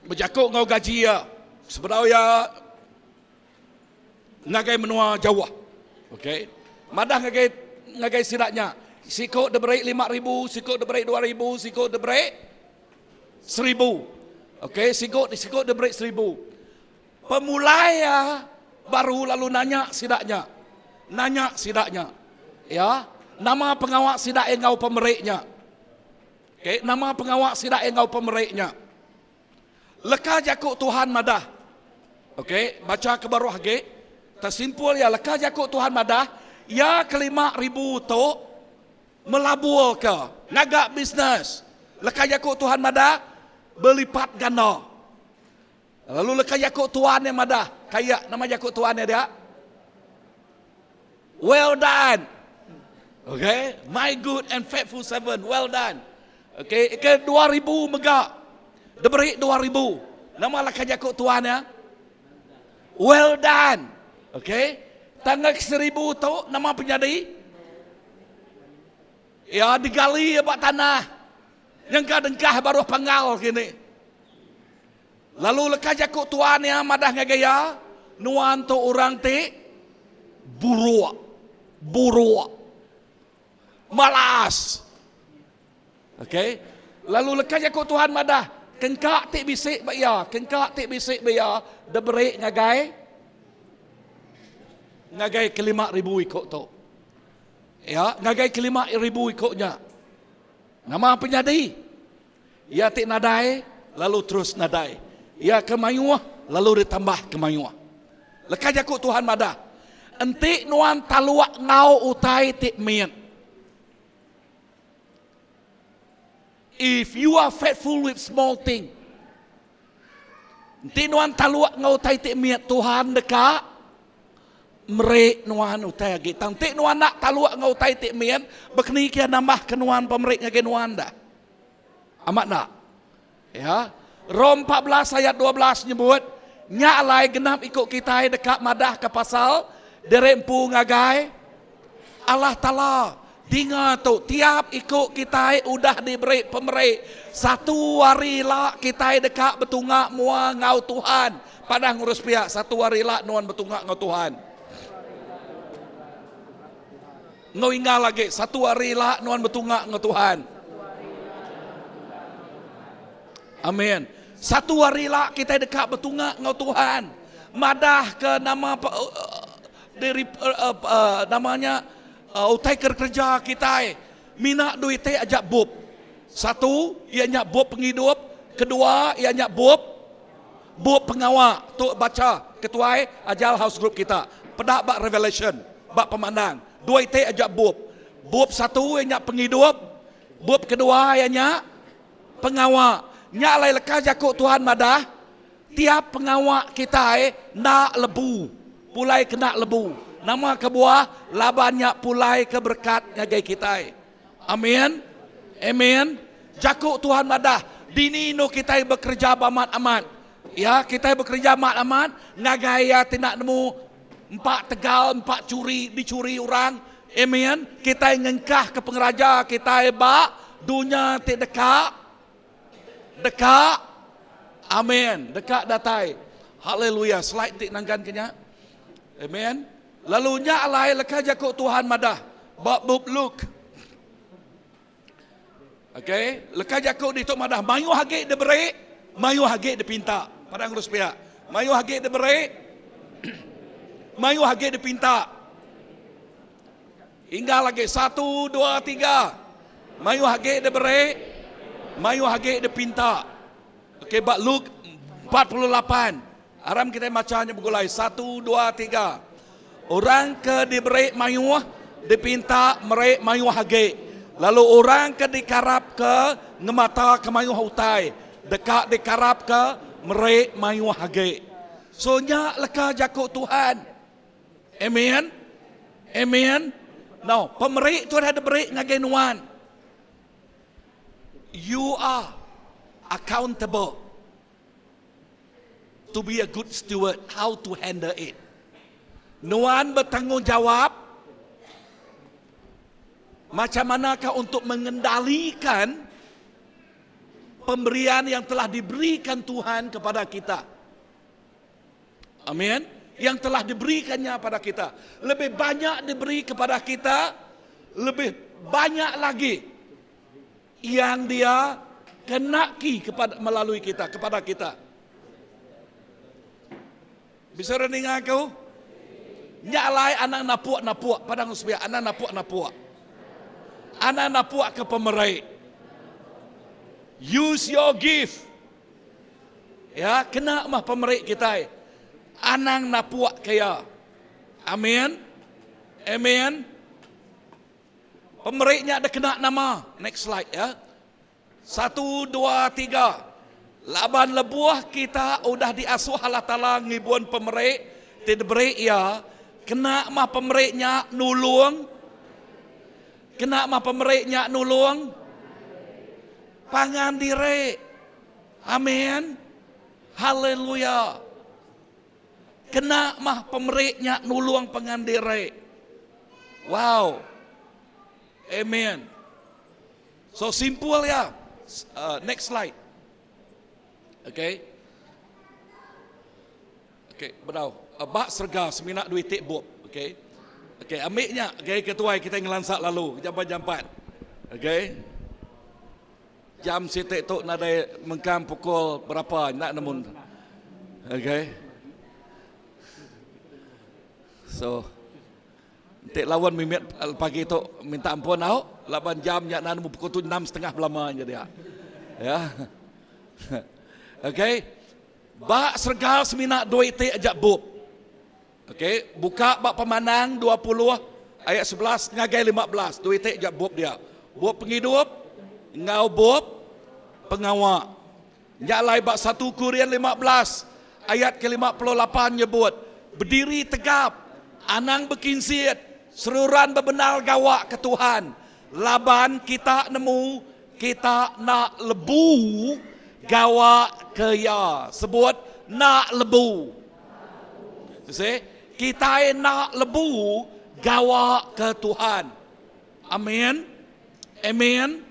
Bejaku enggau gaji iya sebedau iya ngagai menua jauh. Okey. Madah ngagai ngagai sida nya, siku diberi 5000, siku diberi 2000, siku diberi 1000. Okey, siku siku diberi 1000. Pemulai iya baru lalu nanya sida nya. Nanya sida nya. Ya, nama pengawa sida iya enggau pemeri nya. Okey, nama pengawa sida iya enggau pemeri nya. Leka jaku Tuhan madah. Okey, bacha ke baruh agi. Tersimpul iya leka jaku Tuhan madah, iya ke 5000 tu melabur ke ngaga bisnes. Leka jaku Tuhan madah belipat ganda. Lalu leka jaku Tuan iya madah. Kayak nama jaku tuan iya dia? Well done. Okay, my good and faithful servant, well done. Okay, ke 2000 mega. Diberi 2000. Nama laka jaku tuan ya? Well done. Okay. Tangga ke 1000 tu nama penyadi? Ya digali ba tanah. Nyengka dengkah baruh panggal kini. Lalu leka jaku tuan iya madah ngagai iya, Nuan tu orang ti buruk. Buruk. Malas. Okey. Lalu leka jaku Tuhan madah, kengka ti bisi ba iya, kengka ti bisi ba iya diberi ngagai ngagai ke 5000 iku tu. Ya, ngagai ke 5000 iku nya. Nama penyadi? Iya ti nadai, lalu terus nadai. Iya ke mayuh, lalu ditambah ke mayuh. Leka jaku Tuhan madah, Enti nuan taluk enggau utai ti mit, If you are faithful with small thing, enti nuan taluk enggau utai ti mit, Tuhan deka meri nuan utai agi. Tang enti nuan enda taluk enggau utai ti mit, bekeni ke iya nambahka nuan pemeri ngagai nuan dah. Amat enda? Ya. Rom 14 ayat 12 nyebut, nya alai genap iku kitai deka madahka pasal diri empu ngagai Allah Taala. Dinga tu, tiap iku kitai udah diberi pemeri. Satu hari ila kitai deka betunga mua enggau Tuhan. Padah ngurus pia, satu hari ila nuan betunga enggau Tuhan. Enggau inggal agi, satu hari ila nuan betunga enggau Tuhan. Amin. Satu hari ila kitai deka betunga enggau Tuhan. Madah ke nama diri nama nya utai ke kerja kitai mina duit ti aja bup. Satu iya nya bup pengidup, kedua iya nya bup bup pengawa. Tu bacha ketuai ajal house group kita. Peda ba Revelation, ba pemandang. Dua iti aja bup. Bup satu iya nya pengidup, bup kedua iya nya pengawa. Nya alai leka jaku Tuhan madah, tiap pengawa kitai enda lebu, pulai kena lebu. Nama kebuah? Laban nya pulai ke berekat ngagai kitai. Amin. Amen. Jaku Tuhan madah, dini enu kitai bekereja bamat amat. Ya, kitai bekereja amat-amat ngagai iya ti enda nemu empa tegal, empa churi, dichuri orang. Amen. Kitai ngengkahka pengeraja kitai ba dunya ti deka deka Amen. Deka datai. Haleluya. Slide ti nangkanka nya. Amen. Lalu nya alai leka jaku Tuhan madah ba bup Luke. Okey, leka jaku ditu madah mayuh agi diberi, mayuh agi dipinta. Padang terus pia. Mayuh agi diberi, mayuh agi dipinta. Inggal agi satu, dua, tiga. Mayuh agi diberi, mayuh agi dipinta. Okey, ba Luke 48. Aram kitai macha nya begulai. Satu, dua, tiga. Orang ke diberi mayuh dipinta meri mayuh agi. Lalu orang ke dikarapka ngemataka mayuh utai deka dikarapka meri mayuh agi. So nya leka jaku Tuhan. Amen. Amen. No, pemeri tu udah diberi ngagai nuan. You are accountable. To be a good steward, how to handle it. Nuan bertanggungjawab macam manakah untuk mengendalikan pemberian yang telah diberikan Tuhan kepada kita. Amin. Yang telah diberikannya pada kita. Lebih banyak diberi kepada kita, lebih banyak lagi yang dia kenaki kepada melalui kita kepada kita. Bisa orang ninga aku? Nya alai anang napuk-napuk padang sepiak anang napuk-napuk. Anang napuk ke pemerai. Use your gift. Ya, kena mah pemeri kitai. Anang napuk ke iya. Amin. Amen. Pemeri nya dikena nama. Next slide ya. Satu, dua, tiga. Laban lebuh kita udah diasuh Allah Taala ngibun pemeri ti diberi Iya, kena mah pemeri nya nulung, kena mah pemeri nya nulung pangan diri. Amin. Haleluya. Kena mah pemeri nya nulung pangan diri. Wow. Amen. So simpul ya. Uh, next slide. Okay. Okay, bedau. Uh, bak serga semina duit tik bup. Okay. Okay, ambil nya. Okay, ketuai kita ngelansak lalu. Jampat-jampat. Okay. Jam siti tu nadai mengkang pukul berapa nak nemu. Okay. So, Enti laun mimit pagi tu minta ampun au laban jam nya nan pukul tu 6.30 belama nya dia. Ya. Okey. Ba serega semina dua iti aja bup. Okey, buka ba Pemandang 20 ayat 11 ngagai 15 dua iti aja bup dia. Bup pengidup enggau bup pengawa. Nya alai ba satu Korin 15 ayat ke 58 nyebut, Bediri tegap, anang bekinsit, seruran bebendar gawa ke Tuhan, laban kita nemu kita enda lebu gawa ke Iya. Sebut, enda lebu. You see? Kitai enda lebu gawa ke Tuhan. Amin. Amin.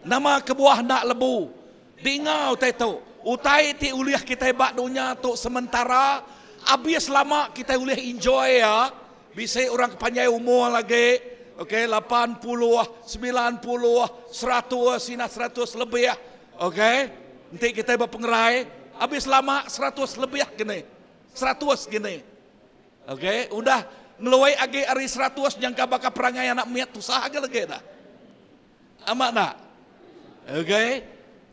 Nama kebuah enda lebu? Dinga utai tu, utai ti ulih kitai ba dunya tu sementara, abis lama kitai ulih enjoy iya, bisi orang ke panjai umur agi, ok, 80, 90, 100, inah 100 lebih, ok, enti kitai bepengerai, abis lama 100 lebih gini, 100 gini, ok, udah ngeluai agi ari 100 nyangka baka perangai anak mit tusah agi legi dah. Amat enda? Okay.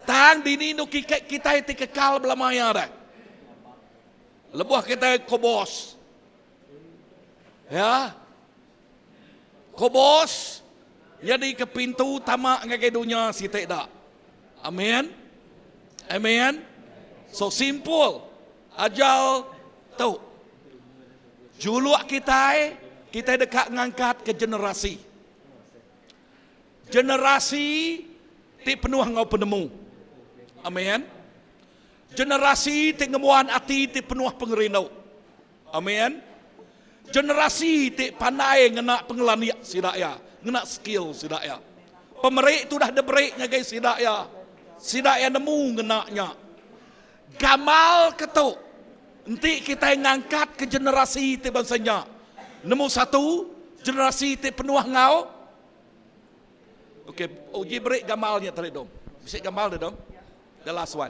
Tang dini nu kitai ti kekal belama iya dah. Lebuh kitai kobos. Ya. Kobos nyadi ke pintu tama ngagai dunya siti da. Amin. Amin. So simple. Ajal tu. Juluk kitai, kitai deka ngangkat ke generasi. Generasi ti penuh enggau penemu. Amin. Generasi ti ngembuan ati ti penuh pengerindu. Amin. Generasi ti pandai ngena pengelandik sida iya, ngena skill sida iya. Pemeri tu udah diberi ngagai sida iya. Sida iya nemu ngena nya. Gamal ke tu enti kitai ngangkatka generasi ti bansa nya. Nemu satu, generasi ti penuh enggau Okey, uji beri gamal nya tadi dom. Bisi gamal dia dom? The last one.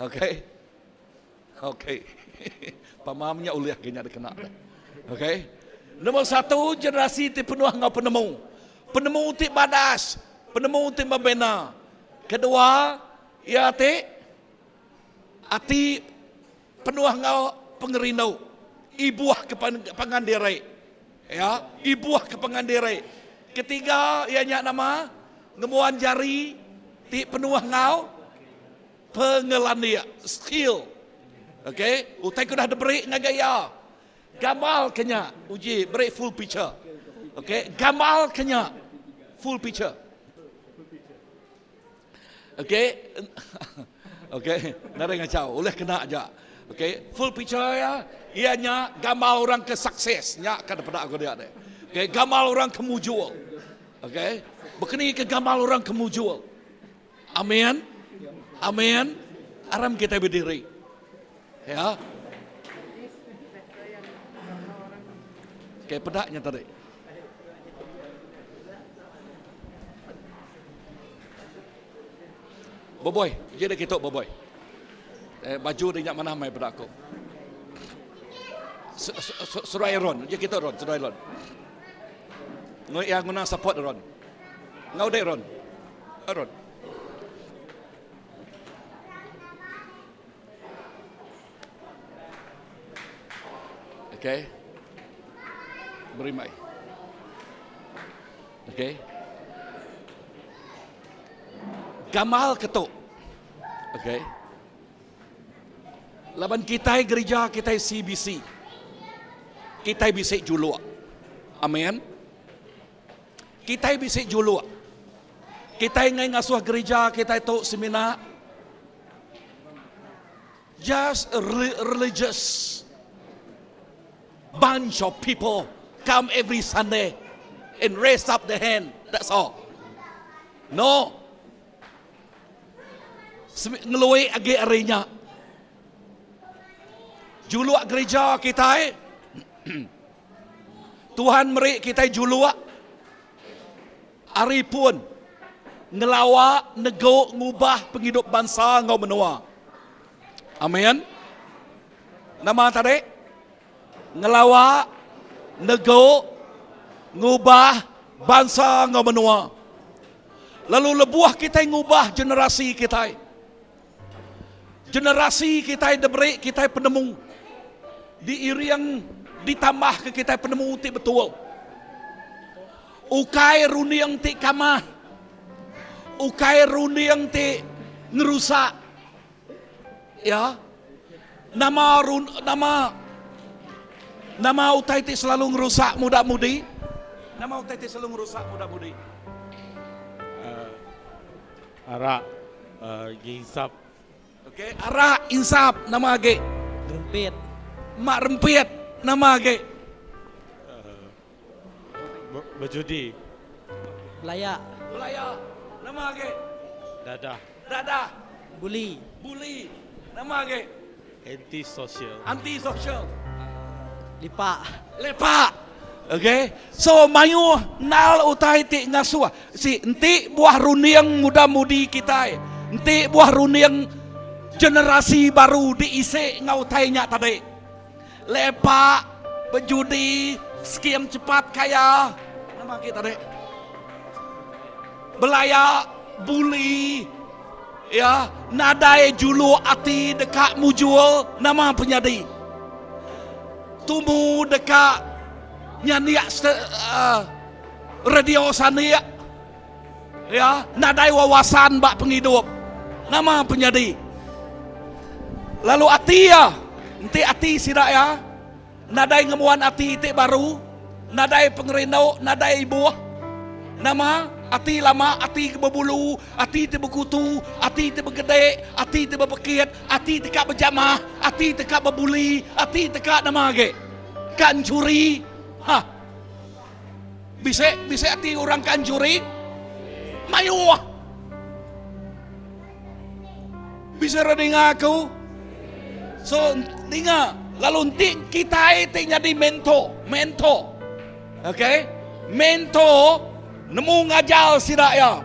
Okey. Okey. Pamam nya ulih ke nya dikena. Okey. Nombor satu, generasi ti penuh enggau penemu. Penemu ti badas, penemu ti membina. Kedua, iya ti ati penuh enggau pengerindu. Ibuh ke pangan diri. Ya, ibuh ke pangan diri. Ketiga, iya nya nama? Ngembuan jari ti penuh enggau Pengelandik, skill. Okey, utai ke udah diberi ngagai iya. Gamal ke nya, uji beri full picture. Okey, gamal ke nya full picture. Okey. Okey, nadai ngachau, ulih kena aja. Okey, full picture iya, iya nya gamal orang ke sukses, nya ka dipeda aku dia deh. Okey, gamal orang ke mujur. Okey, bekeni ke gamal orang ke mujur. Amin. Amin. Aram kita berdiri. Ya. Okey, pedaknya tadi. Boboy, je dia kitu boboy. Eh, baju dia nyak mana mai pedak aku. Seruai Ron, je kitu Ron, seruai Ron. Ngoi yang guna support Ron. Ngau dek Ron. Ron. Okey. Beri mai. Okey. Gamal ke tu. Okay. Laban kitai gerija kitai CBC. Kitai bisi juluk. Amen. Kitai bisi juluk. Kitai ngai ngasuh gerija kitai tu semina just a religious bunch of people come every Sunday and raise up the hand. That's all. No. Ngelui agi ari nya. Juluk gereja kitai Tuhan meri kitai juluk ari pun ngelawa negu ngubah pengidup bansa enggau menua. Amin. Nama tadi? Ngelawa negu ngubah bansa enggau menua. Lalu lebuh kitai ngubah generasi kitai. Generasi kitai diberi kitai penemu diiring ditambahka kitai penemu ti betul. Ukai runding ti kamah, ukai runding ti ngerusak. Ya. Nama run, nama nama utai ti selalu ngerusak muda mudi? Nama utai ti selalu ngerusak muda mudi? Uh, Arak insap. Okey, arak insap nama agi? Rempit. Mak rempit nama agi? Berjudi. Belaya. Belaya nama agi? Dadah. Dadah. Buli. Buli nama agi? Anti sosial. Anti sosial. Lepak. Lepak. Okay. So mayuh nal utai ti ngasuh si enti buah runding muda-mudi kitai, enti buah runding generasi baru diisi enggau utai nya tadi. Lepak, bejudi, skim cepat kaya, nama agi tadi? Belaya, buli, ya, nadai juluk ati deka mujur nama penyadi. Tumu deka nyandik uh, radio sandik, ya, nadai wawasan ba pengidup nama penyadi. Lalu ati iya, enti ati sida iya, Nadai ngembuan ati ti baru, nadai pengerindu, nadai ibuh. Nama? Ati lama, ati ke bebulu, ati ti bekutu, ati ti begede, ati ti bepekit, ati ti ka bejamah, ati ti ka bebuli, ati ti ka nama agi? Ka enchuri. Ha. Bisi, bisi ati orang ka enchuri? Mayuh. Bisa ra ninga aku? So ninga lalu enti kitai ti nyadi mentor, mentor. Okay? Mentor nemu ngajar sida iya.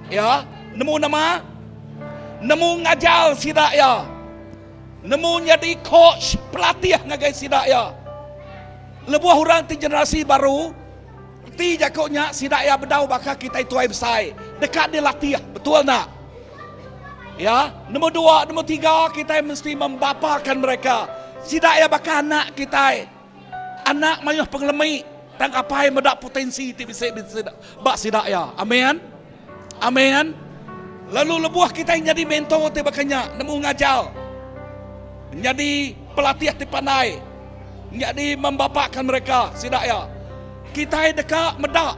Ya, nemu nama? Nemu ngajar sida iya. Nemu nyadi coach, pelatih ngagai sida iya. Lebuh orang ti generasi baru, Reti jaku nya sida iya bedau baka kitai tuai besai deka dilatih, betul enda? Ya, nombor dua, nombor tiga kitai mesti membapakan mereka. Sida iya baka anak kitai. Anak mayuh pengelemi tang apai meda potensi ti bisi ba sida iya. Amen. Amen. Lalu lebuh kitai nyadi mentor ti baka nya, nemu ngajar, nyadi pelatih ti pandai, nyadi membapakan mereka sida iya. Kitai deka meda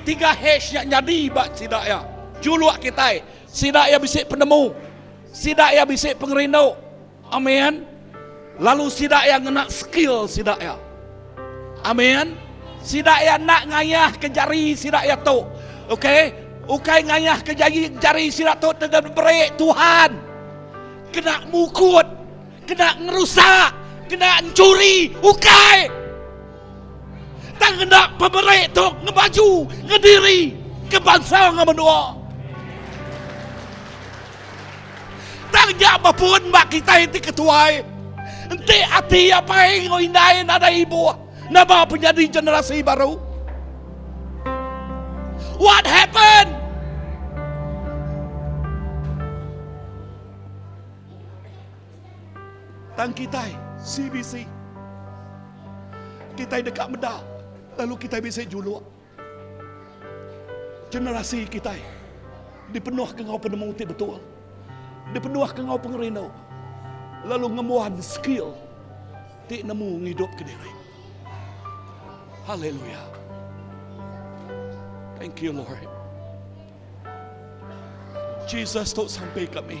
3H nya nyadi ba sida iya. Juluk kitai, sida iya bisi penemu, sida iya bisi pengerindu. Amen. Lalu sida iya ngena skill sida iya. Amen. Sida iya enda ngayah ke jari sida iya tu. Okey, ukai ngayah ke jari jari sida tu ti diberi Tuhan. Kena mukut, kena ngerusak, kena enchuri, ukai. Tang ngena pemeri tu ngemaju, ngediri ke bansa enggau menua. Tang nya bepun ba kitai ti ketuai. Enti ati apai enggau indai nadai ibuh nama penyadi generasi baru. What happened? Tang kitai CBC kitai deka meda lalu kitai bisi juluk generasi kitai. Dipenuhka enggau penemu ti betul. Dipenuhka enggau pengerindu. Lalu ngembuan skill ti nemu ngidupka diri. Haleluya. Thank you Lord. Jesus tu sampai kami.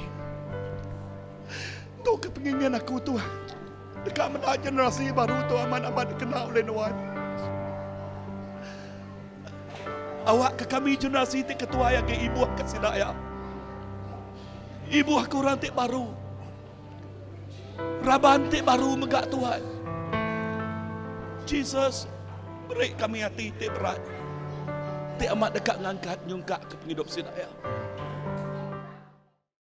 Tu ke pengingin aku Tuhan. Deka meda generasi baru tu amat-amat dikena oleh Nuan. Awak ke kami generasi ti ketuai agi ibuh ke sida ya. Ibuh ke orang ti baru. Raban ti baru mega Tuhan. Jesus beri kami ati ti berat. Ti amat deka ngangkat nyungkak ke pengidup sida ya.